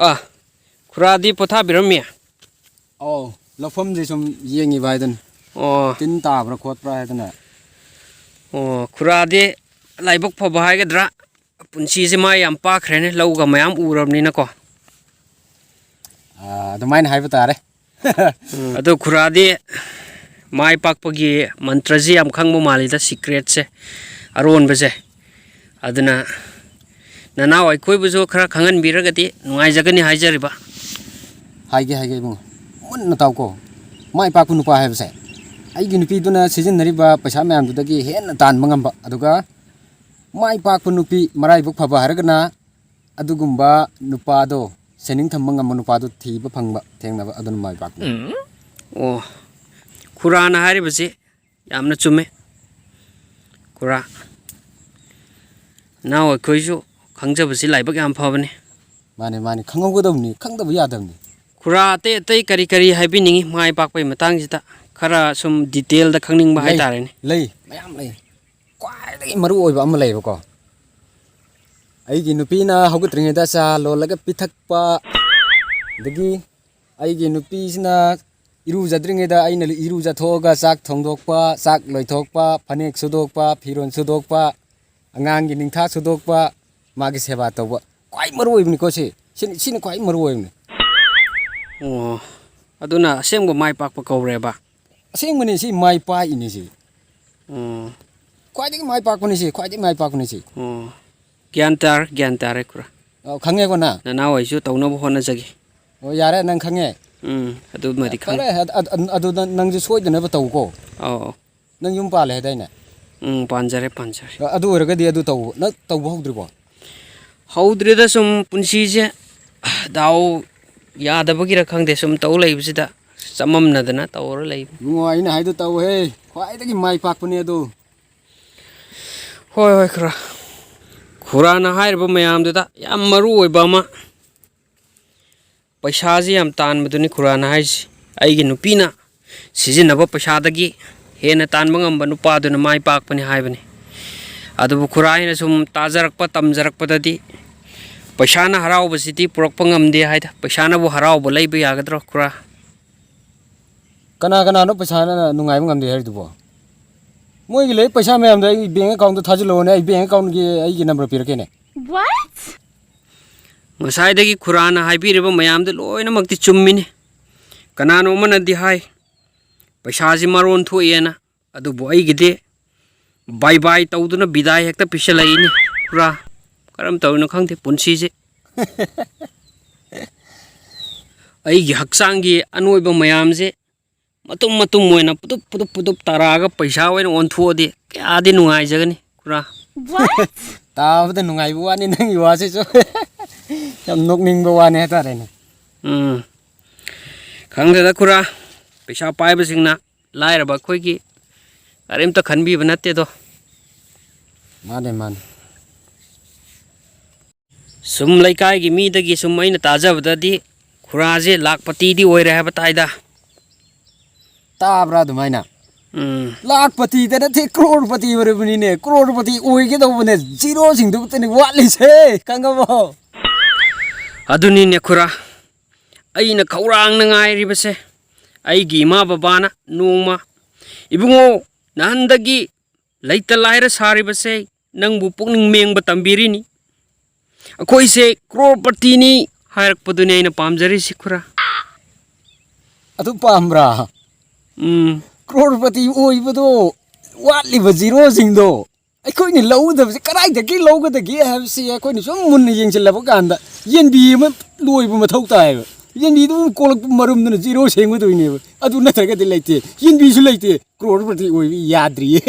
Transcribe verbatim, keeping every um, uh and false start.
ꯑꯥ, ꯈꯨꯔꯥꯗꯤ ꯄꯣꯊꯥꯕꯤꯔꯝꯃꯤ? ꯑꯧ, ꯂꯧꯐꯝꯁꯦ ꯁꯨꯝ ꯌꯦꯡꯉꯤꯕ ꯍꯥꯏꯗꯨꯅꯤ꯫ ꯑꯣ꯫ ꯇꯤꯟ ꯇꯥꯕ꯭ꯔꯥ ꯈꯣꯠꯄ꯭ꯔꯥ ꯍꯥꯏꯗꯅ꯫ ꯑꯣ, ꯈꯨꯔꯥꯗꯤ ꯂꯥꯏꯕꯛ ꯐꯕ ꯍꯥꯏꯒꯗ꯭ꯔꯥ, ꯄꯨꯟꯁꯤꯁꯦ ꯃꯥ ꯌꯥꯝ ꯄꯥꯛꯈ꯭ꯔꯦꯅꯦ, ꯂꯧꯒ ꯃꯌꯥꯝ ꯎꯔꯕꯅꯤꯅꯀꯣ꯫ ꯑꯥ, ꯑꯗꯨꯃꯥꯏꯅ ꯍꯥꯏꯕ ꯇꯥꯔꯦ꯫ ꯎꯝ, ꯑꯗꯣ ꯈꯨꯔꯥꯗꯤ ꯃꯥꯏ ꯄꯥꯛꯄꯒꯤ ꯃꯟꯇ꯭ꯔꯁꯤ ꯌꯥꯝ ꯈꯪꯕ ꯃꯥꯜꯂꯤꯗ, ꯁꯤꯀ꯭ꯔꯦꯠꯁꯦ, ꯑꯔꯣꯟꯕꯁꯦ꯫ ꯑꯗꯨꯅ ꯅꯅꯥꯎ ꯑꯩꯈꯣꯏꯕꯨꯁꯨ ꯈꯔ ꯈꯪꯍꯟꯕꯤꯔꯒꯗꯤ ꯅꯨꯡꯉꯥꯏꯖꯒꯅꯤ ꯍꯥꯏꯖꯔꯤꯕ꯫ ꯍꯥꯏꯒꯦ, ꯍꯥꯏꯒꯦ ꯏꯕꯨꯡꯉꯣ, ꯃꯨꯟꯅ ꯇꯥꯎꯀꯣ꯫ ꯃꯥꯏ ꯄꯥꯛꯄ ꯅꯨꯄꯥ ꯍꯥꯏꯕꯁꯦ ꯑꯩꯒꯤ ꯅꯨꯄꯤꯗꯨꯅ ꯁꯤꯖꯤꯟꯅꯔꯤꯕ ꯄꯩꯁꯥ ꯃꯌꯥꯝꯗꯨꯗꯒꯤ ꯍꯦꯟꯅ ꯇꯥꯟꯕ ꯉꯝꯕ, ꯑꯗꯨꯒ ꯃꯥꯏ ꯄꯥꯛꯄ ꯅꯨꯄꯤ, ꯃꯔꯥꯏꯕꯛ ꯐꯕ ꯍꯥꯏꯔꯒꯅ ꯑꯗꯨꯒꯨꯝꯕ ꯅꯨꯄꯥꯗꯣ, ꯁꯦꯅꯤꯡ ꯊꯝꯕ ꯉꯝꯕ ꯅꯨꯄꯥꯗꯣ ꯊꯤꯕ ꯐꯪꯕ, ꯊꯦꯡꯅꯕ, ꯑꯗꯨꯅ ꯃꯥꯏ ꯄꯥꯛꯄꯅꯤ꯫ ꯎꯝ꯫ ꯑꯣ, ꯈꯨꯔꯥꯅ ꯍꯥꯏꯔꯤꯕꯁꯤ ꯌꯥꯝꯅ ꯆꯨꯝꯃꯦ꯫ ꯈꯨꯔꯥ, ꯅꯅꯥꯎ ꯑꯩꯈꯣꯏꯁꯨ ꯈꯪꯖꯕꯁꯤ ꯂꯥꯏꯕꯛ ꯌꯥꯝ ꯐꯕꯅꯤ꯫ ꯃꯥꯅꯦ, ꯃꯥꯅꯦ, ꯈꯪꯍꯧꯒꯗꯕꯅꯤ, ꯈꯪꯗꯕ ꯌꯥꯗꯕꯅꯤ꯫ ꯈꯨꯔꯥ, ꯑꯇꯩ ꯑꯇꯩ ꯀꯔꯤ ꯀꯔꯤ ꯍꯥꯏꯕꯤꯅꯤꯡꯉꯤ ꯃꯥꯏ ꯄꯥꯛꯄꯒꯤ ꯃꯇꯥꯡꯁꯤꯗ? ꯈꯔ ꯁꯨꯝ ꯗꯤꯇꯦꯜꯗ ꯈꯪꯅꯤꯡꯕ ꯂꯩ, ꯍꯥꯏꯇꯥꯔꯦꯅꯦ꯫ ꯂꯩ, ꯃꯌꯥꯝ ꯂꯩ꯫ ꯈ꯭ꯋꯥꯏꯗꯒꯤ ꯃꯔꯨ ꯑꯣꯏꯕ ꯑꯃ ꯂꯩꯌꯦꯕꯀꯣ꯫ ꯑꯩꯒꯤ ꯅꯨꯄꯤꯅ ꯍꯧꯒꯠꯇ꯭ꯔꯤꯉꯩꯗ ꯆꯥ ꯂꯣꯜꯂꯒ ꯄꯤꯊꯛꯄ, ꯑꯗꯒꯤ ꯑꯩꯒꯤ ꯅꯨꯄꯤꯁꯤꯅ ꯏꯔꯨꯖꯗ꯭ꯔꯤꯉꯩꯗ ꯑꯩꯅ ꯏꯔꯨꯖꯊꯣꯛꯑꯒ ꯆꯥꯛ ꯊꯣꯡꯗꯣꯛꯄ, ꯆꯥꯛ ꯂꯣꯏꯊꯣꯛꯄ, ꯐꯅꯦꯛ ꯁꯨꯗꯣꯛꯄ, ꯐꯤꯔꯣꯜ ꯁꯨꯗꯣꯛꯄ, ꯑꯉꯥꯡꯒꯤ ꯅꯤꯡꯊꯥ ꯁꯨꯗꯣꯛꯄ, ꯃꯥꯒꯤ ꯁꯦꯕꯥ ꯇꯧꯕ꯫ ꯈ꯭ꯋꯥꯏ ꯃꯔꯨ ꯑꯣꯏꯕꯅꯤꯀꯣ ꯁꯤ꯫ ꯁꯤꯅ, ꯁꯤꯅ ꯈ꯭ꯋꯥꯏ ꯃꯔꯨ ꯑꯣꯏꯕꯅꯤ꯫ ꯑꯣ, ꯑꯗꯨꯅ ꯑꯁꯦꯡꯕ ꯃꯥꯏ ꯄꯥꯛꯄ ꯀꯧꯔꯦꯕ? ꯑꯁꯦꯡꯕꯅꯤ ꯁꯤ, ꯃꯥꯏ ꯄꯥꯛꯏꯅꯤ ꯁꯤ꯫ ꯑꯣ꯫ ꯈ꯭ꯋꯥꯏꯗꯒꯤ ꯃꯥꯏ ꯄꯥꯛꯄꯅꯤ ꯁꯤ, ꯈ꯭ꯋꯥꯏꯗꯒꯤ ꯃꯥꯏ ꯄꯥꯛꯄꯅꯤ ꯁꯤ꯫ ꯑꯣ꯫ ꯒ꯭ꯌꯥꯟ ꯇꯥꯔꯦ, ꯒ꯭ꯌꯥꯟ ꯇꯥꯔꯦ, ꯈꯨꯔꯥ꯫ ꯑꯣ, ꯈꯪꯉꯦꯀꯣ ꯅꯪ? ꯅꯅꯥꯎ ꯑꯩꯁꯨ ꯇꯧꯅꯕ ꯍꯣꯠꯅꯖꯒꯦ꯫ ꯑꯣ, ꯌꯥꯔꯦ, ꯅꯪ ꯈꯪꯉꯦ꯫ ꯎꯝ, ꯑꯗꯨꯃꯗꯤ ꯈꯪꯉꯦ꯫ ꯐꯔꯦ, ꯑꯗ-, ꯑꯗ-, ꯑꯗꯨꯗ ꯅꯪꯁꯨ ꯁꯣꯏꯗꯅꯕ ꯇꯧꯀꯣ꯫ ꯑꯧ, ꯑꯧ꯫ ꯅꯪ ꯌꯨꯝ ꯄꯥꯜꯂꯦ ꯍꯥꯏꯗꯥꯏꯅꯦ? ꯎꯝ, ꯄꯥꯟꯖꯔꯦ, ꯄꯥꯟꯖꯔꯦ꯫ ꯑ-, ꯑꯗꯨ ꯑꯣꯏꯔꯒꯗꯤ ꯑꯗꯨ ꯇꯧ-, ꯅꯪ ꯇꯧꯕ ꯍꯧꯗ꯭ꯔꯤꯕꯣ? ꯍꯧꯗ꯭ꯔꯤꯗ, ꯁꯨꯝ ꯄꯨꯟꯁꯤꯁꯦ ꯗꯥꯎ ꯌꯥꯗꯕꯒꯤꯔ ꯈꯪꯗꯦ, ꯁꯨꯝ ꯇꯧ ꯂꯩꯕꯁꯤꯗ ꯆꯃꯝꯅꯗꯅ ꯇꯧꯔ ꯂꯩꯕꯅꯤ꯫ ꯏꯕꯨꯡꯉꯣ, ꯑꯩꯅ ꯍꯥꯏꯗꯣ ꯇꯧꯍꯦ, ꯈ꯭ꯋꯥꯏꯗꯒꯤ ꯃꯥꯏ ꯄꯥꯛꯄꯅꯦ ꯑꯗꯨ꯫ ꯍꯣꯏ, ꯍꯣꯏ, ꯈꯨꯔꯥ꯫ ꯈꯨꯔꯥꯅ ꯍꯥꯏꯔꯤꯕ ꯃꯌꯥꯝꯗꯨꯗ ꯌꯥꯝ ꯃꯔꯨ ꯑꯣꯏꯕ ꯑꯃ, ꯄꯩꯁꯥꯁꯤ ꯌꯥꯝ ꯇꯥꯟꯕꯗꯨꯅꯤ ꯈꯨꯔꯥꯅ ꯍꯥꯏꯁꯤ꯫ ꯑꯩꯒꯤ ꯅꯨꯄꯤꯅ ꯁꯤꯖꯤꯟꯅꯕ ꯄꯩꯁꯥꯗꯒꯤ ꯍꯦꯟꯅ ꯇꯥꯟꯕ ꯉꯝꯕ ꯅꯨꯄꯥꯗꯨꯅ ꯃꯥꯏ ꯄꯥꯛꯄꯅꯤ ꯍꯥꯏꯕꯅꯤ꯫ ꯑꯗꯨꯕꯨ ꯈꯨꯔꯥ ꯑꯩꯅ ꯁꯨꯝ ꯇꯥꯖꯔꯛꯄ, ꯇꯝꯖꯔꯛꯄꯗꯗꯤ ꯄꯩꯁꯥꯅ ꯍꯔꯥꯎꯕꯁꯤꯗꯤ ꯄꯨꯔꯛꯄ ꯉꯝꯗꯦ ꯍꯥꯏꯗ꯫ ꯄꯩꯁꯥꯅꯕꯨ ꯍꯔꯥꯎꯕ ꯂꯩꯕ ꯌꯥꯒꯗ꯭ꯔꯣ, ꯈꯨꯔꯥ? ꯀꯅꯥ ꯀꯅꯥꯅꯣ ꯄꯩꯁꯥꯅ ꯅꯨꯡꯉꯥꯏꯕ ꯉꯝꯗꯦ ꯍꯥꯏꯔꯤꯗꯨꯕꯣ? ꯃꯣꯏꯒꯤ ꯂꯩ ꯄꯩꯁꯥ ꯃꯌꯥꯝꯗꯣ ꯑꯩ ꯕꯦꯡ ꯑꯦꯀꯥꯎꯟꯗ ꯊꯥꯖꯤꯜꯂꯛꯑꯣꯅꯦ, ꯑꯩ ꯕꯦꯡ ꯑꯦꯀꯥꯎꯟꯒꯤ ꯑꯩꯒꯤ ꯅꯝꯕꯔ ꯄꯤꯔꯛꯀꯦꯅꯦ꯫ What? ꯉꯁꯥꯏꯗꯒꯤ ꯈꯨꯔꯥꯅ ꯍꯥꯏꯕꯤꯔꯤꯕ ꯃꯌꯥꯝꯗꯨ ꯂꯣꯏꯅꯃꯛꯇꯤ ꯆꯨꯝꯃꯤꯅꯤ꯫ ꯀꯅꯥꯅꯣ ꯑꯃꯅꯗꯤ ꯍꯥꯏ, ꯄꯩꯁꯥꯁꯤ ꯃꯔꯣꯟ ꯊꯣꯛꯑꯦꯅ꯫ ꯑꯗꯨꯕꯨ ꯑꯩꯒꯤꯗꯤ ꯕꯥꯏ ꯕꯥꯏ ꯇꯧꯗꯨꯅ ꯕꯤꯗꯥꯏ ꯍꯦꯛꯇ ꯄꯤꯁꯜꯂꯛꯏꯅꯤ꯫ ꯈꯨꯔꯥ, ꯀꯔꯝ ꯇꯧꯔꯤꯅꯣ ꯈꯪꯗꯦ ꯄꯨꯟꯁꯤꯁꯦ꯫ ꯑꯩꯒꯤ ꯍꯛꯆꯥꯡꯒꯤ ꯑꯅꯣꯏꯕ ꯃꯌꯥꯝꯁꯦ ꯃꯇꯨꯝ ꯃꯇꯨꯝ ꯑꯣꯏꯅ ꯄꯨꯗꯨꯞ ꯄꯨꯗꯨꯞ ꯄꯨꯗꯨꯞ ꯇꯥꯔꯛꯑꯒ ꯄꯩꯁꯥ ꯑꯣꯏꯅ ꯑꯣꯟꯊꯣꯛꯑꯗꯤ ꯀꯌꯥꯗꯤ ꯅꯨꯡꯉꯥꯏꯖꯒꯅꯤ, ꯈꯨꯔꯥ꯫ What? ꯇꯥꯕꯗ ꯅꯨꯡꯉꯥꯏꯕ ꯋꯥꯅꯤ ꯅꯪꯒꯤ ꯋꯥꯁꯤꯁꯨ꯫ ꯌꯥꯝ ꯅꯣꯛꯅꯤꯡꯕ ꯋꯥꯅꯤ ꯍꯥꯏꯇꯥꯔꯦꯅꯦ꯫ ꯎꯝ꯫ ꯈꯪꯗꯦꯗ ꯈꯨꯔꯥ, ꯄꯩꯁꯥ ꯄꯥꯏꯕꯁꯤꯡꯅ ꯂꯥꯏꯔꯕ ꯑꯩꯈꯣꯏꯒꯤ ꯀꯔꯤꯝꯇ ꯈꯟꯕꯤꯕ ꯅꯠꯇꯦꯗꯣ꯫ ꯃꯥꯅꯦ, ꯃꯥꯅꯦ꯫ ꯁꯨꯝ ꯂꯩꯀꯥꯏꯒꯤ ꯃꯤꯗꯒꯤ ꯁꯨꯝ ꯑꯩꯅ ꯇꯥꯖꯕꯗꯗꯤ ꯈꯨꯔꯥꯁꯦ ꯂꯥꯛꯄꯇꯤꯗꯤ ꯑꯣꯏꯔꯦ ꯍꯥꯏꯕ ꯇꯥꯏꯗ꯫ ꯇꯥꯕ꯭ꯔꯥ ꯑꯗꯨꯃꯥꯏꯅ? ꯎꯝ꯫ ꯂꯥꯛꯄꯇꯤꯗ ꯅꯠꯇꯦ, ꯀ꯭ꯔꯣꯔꯄꯇꯤ ꯑꯣꯏꯔꯕꯅꯤꯅꯦ꯫ ꯀ꯭ꯔꯣꯔꯄꯇꯤ ꯑꯣꯏꯒꯗꯧꯕꯅꯦ, ꯖꯤꯔꯣꯁꯤꯡꯗꯨ ꯈꯛꯇꯅꯤ ꯋꯥꯠꯂꯤꯁꯦ, ꯈꯪꯉꯕꯣ? ꯑꯗꯨꯅꯤꯅꯦ ꯈꯨꯔꯥ, ꯑꯩꯅ ꯈꯧꯔꯥꯡꯅ ꯉꯥꯏꯔꯤꯕꯁꯦ꯫ ꯑꯩꯒꯤ ꯏꯃꯥ ꯕꯕꯥꯅ ꯅꯣꯡꯃ, "ꯏꯕꯨꯡꯉꯣ, ꯅꯍꯥꯟꯗꯒꯤ ꯂꯩꯇ ꯂꯥꯏꯔ ꯁꯥꯔꯤꯕꯁꯦ ꯅꯪꯕꯨ ꯄꯨꯛꯅꯤꯡ ꯃꯦꯡꯕ ꯇꯝꯕꯤꯔꯤꯅꯤ꯫ ꯑꯩꯈꯣꯏꯁꯦ ꯀ꯭ꯔꯣꯔꯄꯇꯤꯅꯤ" ꯍꯥꯏꯔꯛꯄꯗꯨꯅꯤ ꯑꯩꯅ ꯄꯥꯝꯖꯔꯤꯁꯤ, ꯈꯨꯔꯥ꯫ ꯑꯗꯨ ꯄꯥꯝꯕ꯭ꯔꯥ? ꯎꯝ꯫ ꯀ꯭ꯔꯣꯔꯄꯇꯤ ꯑꯣꯏꯕꯗꯣ ꯋꯥꯠꯂꯤꯕ ꯖꯤꯔꯣꯁꯤꯡꯗꯣ ꯑꯩꯈꯣꯏꯅ ꯂꯧꯒꯗꯕꯁꯦ ꯀꯗꯥꯏꯗꯒꯤ ꯂꯧꯒꯗꯒꯦ ꯍꯥꯏꯕꯁꯤ ꯑꯩꯈꯣꯏꯅ ꯁꯨꯝ ꯃꯨꯟꯅ ꯌꯦꯡꯁꯤꯜꯂꯕ ꯀꯥꯟꯗ ꯌꯦꯟꯕꯤ ꯑꯃ ꯂꯣꯏꯕ ꯃꯊꯧ ꯇꯥꯏꯌꯦꯕ꯫ ꯌꯦꯟꯕꯤꯗꯨ ꯑꯗꯨꯝ ꯀꯣꯜꯂꯛꯄ ꯃꯔꯨꯝꯗꯨꯅ ꯖꯤꯔꯣ ꯁꯦꯝꯒꯗꯣꯏꯅꯦꯕ꯫ ꯑꯗꯨ ꯅꯠꯇ꯭ꯔꯒꯗꯤ ꯂꯩꯇꯦ, ꯌꯦꯟꯕꯤꯁꯨ ꯂꯩꯇꯦ, ꯀ꯭ꯔꯣꯔꯄꯇꯤ ꯑꯣꯏꯕ ꯌꯥꯗ꯭ꯔꯤꯌꯦ꯫